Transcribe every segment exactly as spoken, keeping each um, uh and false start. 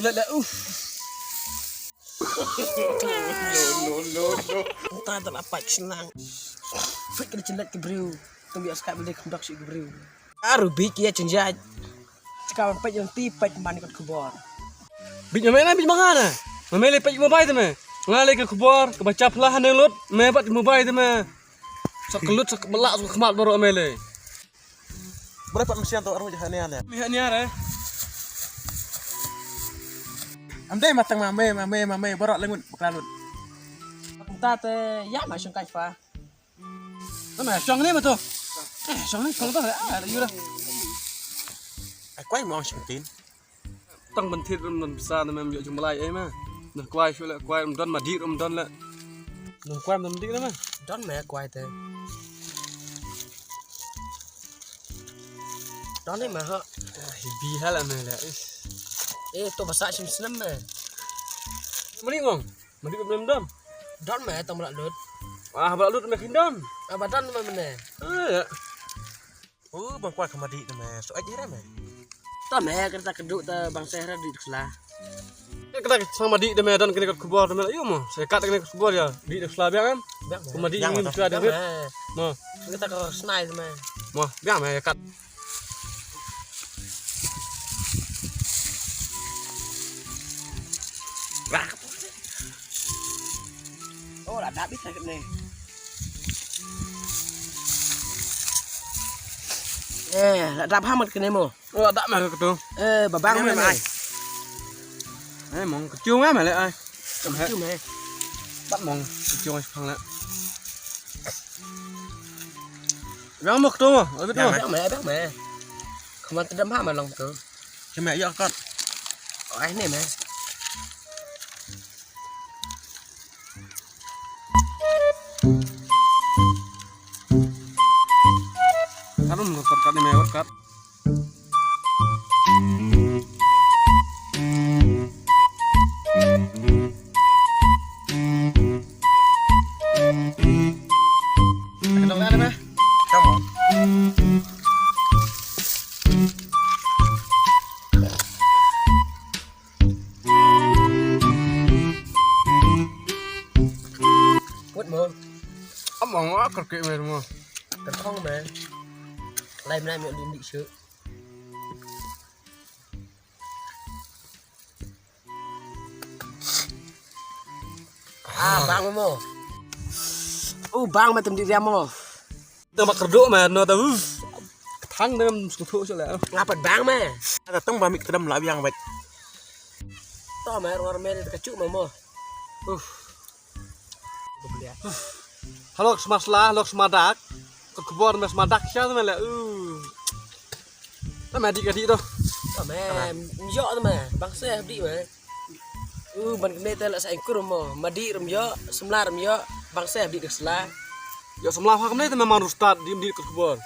La la uf. No, no, no, no. Mynta te la pait shnang. Pait ka jinglet ka briew. Tang ïa skat mynta kham dok shi ka briew. Aru bit ïa jingïaid. Skat ban pait ïa lynti pait man ka khubor. Bit ma me na bit ma nga na. Ma me lei pait ma bai te me. Nga lei ka khubor kaba chap la hane lut me pat ma bai te me. Sa ka lut sa ka bala sa ka khmat baroh me lei. Bret pat mynsiem to arngut ha nia nia. Mi ha nia re. Am dei ma tang ma me ma me ma me baroh lengut bakla lut. Mynta te ïa ma shong kai fa. Tama shong ni ma to. Eh shong ni shong to ah yu la. Ai kwai mo shong tin. Tang ban thied rum don pisa na mem ïoh jingmlai ei ma. Na kwai shu le kwai rum don ma dih rum don le. Na kwai rum don dih na ma. Don me kwai te. Don ni ma ha. Hi bi ha la me le. Ish. Eh to basa shim snem me. Mani ngong. Ma dih rum don. Don me tang bala lut. Ah bala lut me khin don. Ah ba don me mene. Ah ya. U bang kwai ka ma dih te me so ai jere me. Ta me kata ka duk ta bang seh ra dih sla. Kata ka sang ma dih te me don kene ka khubor te me yu mo. Se kat kene ka khubor ya dih sla biang em. Biang me. Ka ma dih ni sla de. Mo. Kata ka snai te me. Mo biang me kat. Oh la dap bit sakit ni. Eh, la dap hamat kene mo. Oh, la dap mah ketu. Eh, babang mah ni. Eh, mong kecung ah mah le ai. Kecung eh. Bat mong kecung ai sepang le. Bang mo ketu mo. Abit mo. Bang mah, bang mah. Keman tedam ha ma long tu. Keme ïa kat. Oh, ai ni mah. Karum nukar kat ni me kat. Come on. Put mo. Among a kerkek mer mo. Kerkhong mer. Lai mena mi lim dik shu. Ah, bang mo. Uh, bang ma tem di riam mo. Tang ba kerduk ma no ta. Thang dem suthu sele. Ngapat bang ma. Ada tang ba mik kedam la biang bet. To ma ror me de kachu ma mo. Uh. Halok smasla, halok smadak. Ka khubor me smadak sha me le. Uh. Ta ma di ka di to. Ta ma yo ta ma. Bang se di ma. U ban kene te la sa ingkur mo, ma dih rum ïoh, semla rum ïoh, bang se dih ka sla. Ïoh semla ha kene te memang rustad di dih ka khubor.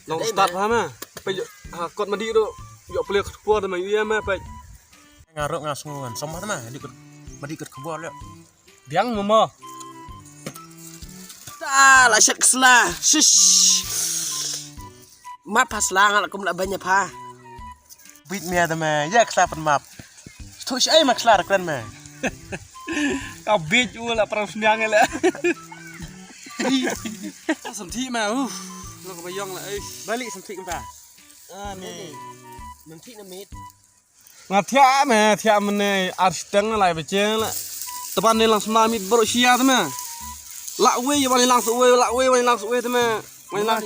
Nong rustad ha ma. Pe ïoh ha kot ma dih ru ïoh pele ka khubor te ma ïoh ma pe. Nga ru nga sngu ngan som ha ma dih ka ma dih ka khubor ïoh. Biang mo mo. Ta la shat ka sla. Shish. Map ha sla nga la kum la banya pha. Bit mia da me, ya ksla pan map. Thu shi ai ma ksla da kren me. Ka bit u la prang sniang le. Sam thi ma u. Lo ka ba yong la ai. Balik sam thi kumpa. Ah ni. Nam thi na mit. Nga thiah me, thiah mene ar siteng lai becheng la. Teban ni lang sma mit bro sia te me. La wei wan lang su wei, la wei wan lang su wei te me. Wan lang.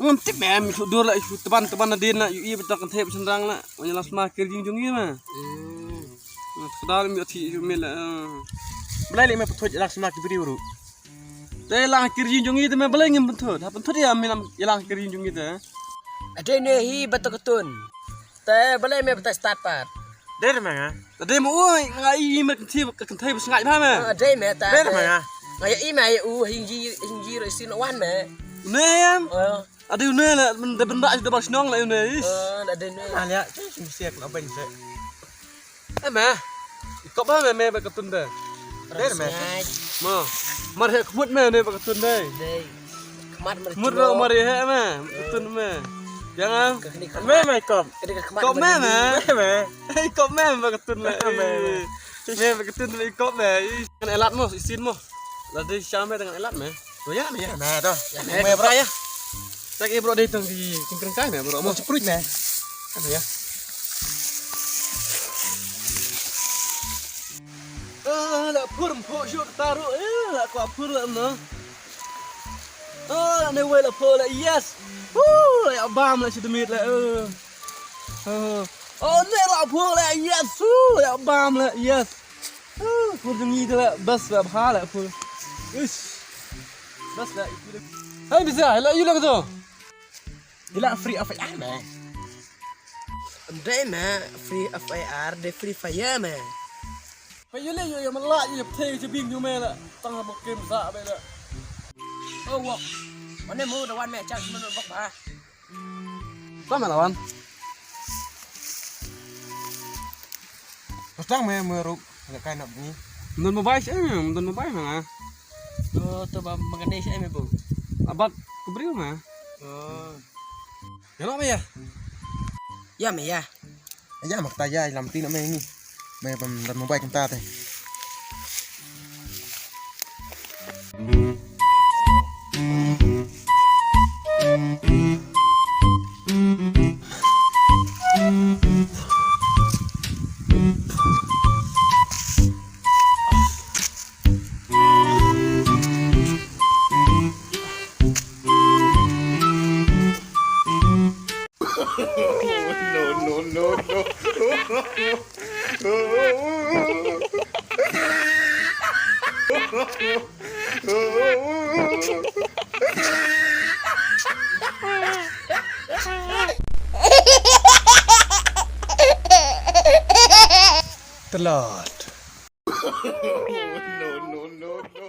Ngam tip me mi su dur la isu teban teban na din la yu i betak kan thep senrang la. Wan lang sma kir jing jong i me. Kedar mi thi yu me la. Belai le me pethoj lang sma ki bri ru. Te lang kir jing jong i te me belai ngim pethoj. Ha pethoj ya me lang kir jing jong i te. Ade ne hi betak tun. Te balei me batai start pat. Dei ma nga. Te dei ma oi nga i me kynthei kynthei ba sngaid ba me. Ah, dei me ta. Dei ma nga. Nga ya i me ya u hing ji hing ji ro isin wan me. Ne em. Oh. Ade ne la de ben ba de ba snong la ne. Oh, ade ne. Alia, tu sim siak na ben se. Em me. Kop ba me me ba katun de. Dei me. Mo. Mar he kmut me ne ba katun de. Dei. Kmat mar. Kmut ro mar he me. Katun me. Jangan. Ka kani ka me me kop. Kani ka khmat kop me me. Me me. Hei kop me me katun le me me. Me me katun le kop me. Kan elat mo isin mo. La dei sha me dengan elat me. To ya me ya. Na to. Ya me bro ya. Tak e bro dei tang di tingkreng kai me bro mo. Chepruit me. Kan ya. Ah, la phur mpho shu taru. Eh, la kwa phur la no. Ah, ne wei la phur la yes. Woo, la bam la shi demit la. Eh. Oh, oh, ne la phur la yes. Woo, la bam la yes. Oh, phur jong ngi la bas la bha la phur. Ish. Bas la. Hai bisa, la yu la to. Ila free F I R me. Dei me free F I R, dei free fire me. Pe yu le yu ya mala yu ya phe je bing yu me la. Tang ha bokim sa be la. Oh wok. Mane mo da wan me chang mo bok ba. Tang me la wan. Tang me mo ruk. Nga kai nap ni. Mendon mobile sih, mendon mobile mana? Oh, tu ba mengenai sih me bu. Abat kebriu ma. Oh. Ya nak me ya? Ya me ya. Ya mak ta ya lam ti nak me ni. Me pem dan mobile kita teh. No, no, no, no. Telat. No, no, no, no.